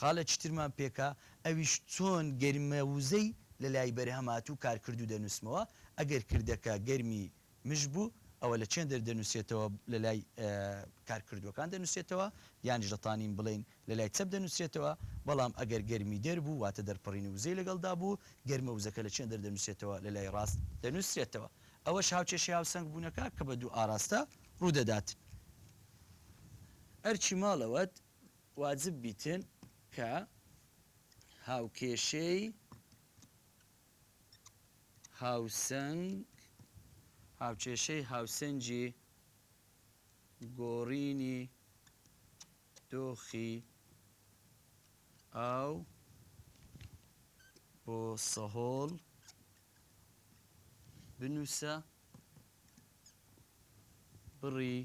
خاڵێکی ترمان پێکا ئەویش چۆن گەرمە وزەی لە لای بەرهەماتوو کارکردوو دەنووسمەوە، ئەگەر کردەکە گەرمی مژ بوو ئەوە لە چێندەر دەنووسرێتەوە لە لای کارکردووەکان دەنووسرێتەوە یانیش دەتانین بڵێین لە لای چەپ دەنووسرێتەوە، بەڵام ئەگەر گەرمی دەر بوو واتە دەرپەڕینی وزەی لەگەڵدا بوو گەرمە وزەکە لە چێندەر دەنووسرێتەوە لە لای ڕاست دەنووسرێتەوە. ئەوەش هاوکێشەی هاوسەنگ بوونەکە کە بە دوو ئاراستە ڕوودەدات. ئەرکی ماڵەوەت واجب بیتن کە هاوکێشەی هاوسەنگ هاوکێشەی هاوسەنگی گۆڕینی دۆخی ئاو بۆ سەهۆڵ بنووسە بڕی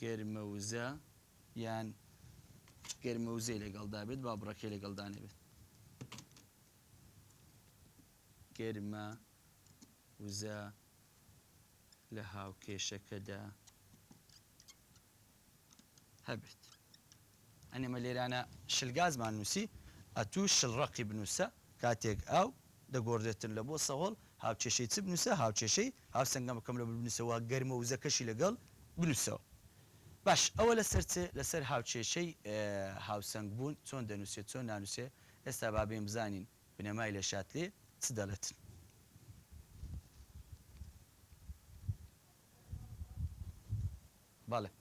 گەرمە وزە یان گەرمە وزەی لەگەڵدا بێت با بڕەکەی لەگەڵدا نەبێت گەرمە وزە لە هاوکێشەکەدا هەبێت. ئەنێمە لێرانە شلگازمان نووسی ئەتوو شلڕەقی بنووسە کاتێک ئاو دەگۆڕدرێتن لە بۆ سەهۆڵ هاوکێشەی چ بنووسە هاوکێشەی هاوسەنگەمەکەم لە بنووسە وە گەرمە وزەکەشی لەگەڵ بنووسەوە باش ئەوە لەسەر چ لەسەر هاوکێشەی هاوسەنگ بوون چۆن دەنووسێت چۆن نانووسێ ئێستا با بێین بزانین بنەمای لە شاتلێ چ دەڵێتن. بەڵێ.